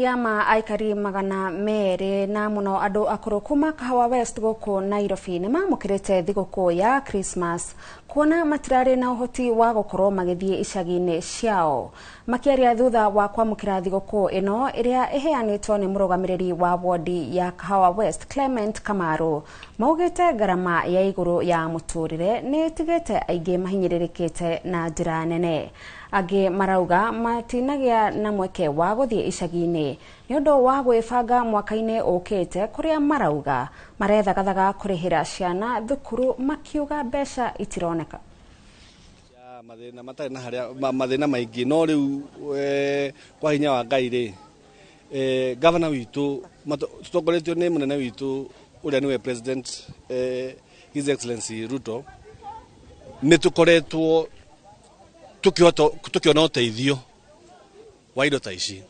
Ma aikari 200 na muno andu akuru kuma Kahawa West guku Nairobi ni mamukirite thiguku ya Christmas kuona matirari na uhoti wa gukorwo magithie icagi-ini ciao. Makiaria thutha wa kwamukira thiguku ino iria iheanitwo ni murugamiriri wa wodi ya Kahawa West Clement Kamaru, maugite ngarama ya iguru ya muturire ni itigite aingi mahinyiririkite na njira nene. Angi marauga matinagia na mweke wa guthie icagi-ini ni undu wa gwibanga mwaka-ini ukite kuria marauga marethagathaga kurihira ciana thukuru makiuga mbeca itironeka. Mathina matari na haria mathina maingi no riu kwa hinya wa Ngai ri governor witu tutongoretio ni munene witu uria niwe president His Excellency Ruto ni tukoretwo tukiona uteithio wa indo ta ici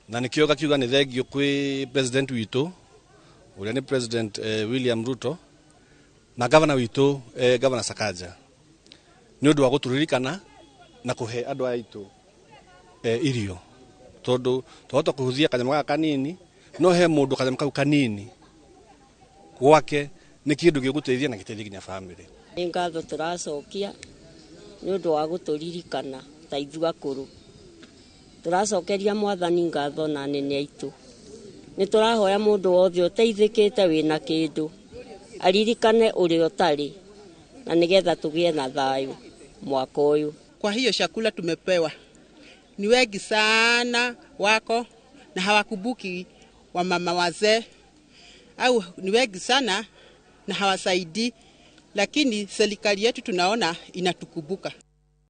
na nikio gakiuga ni thengio kwi president witu uria ni President William Ruto na governor witu Governor Sakaja ni undu wa guturirikana na kuhe andu aitu irio tondu twahota kuhuthia kanyamũ gaka kanini no he mundu kanyamũ kau kanini gwake ni kindu giguteithia na giteithie nginya family. Ni ngatho turacokia ni undu wa guturirikana ta ithuĩ akũrũ. Turacokeria mwathani ngatho na nene aitu. Ni turahoya mundu wothe uteithikite wina kindu aririkane uria utari na nigetha tugie na thayu mwaka uyu. Kwa hiyo chakula tumepewa ni wengi sana wako na hawakubuki wa mama wazee au ni wengi sana na hawasaidi, lakini serikali yetu tunaona inatukubuka.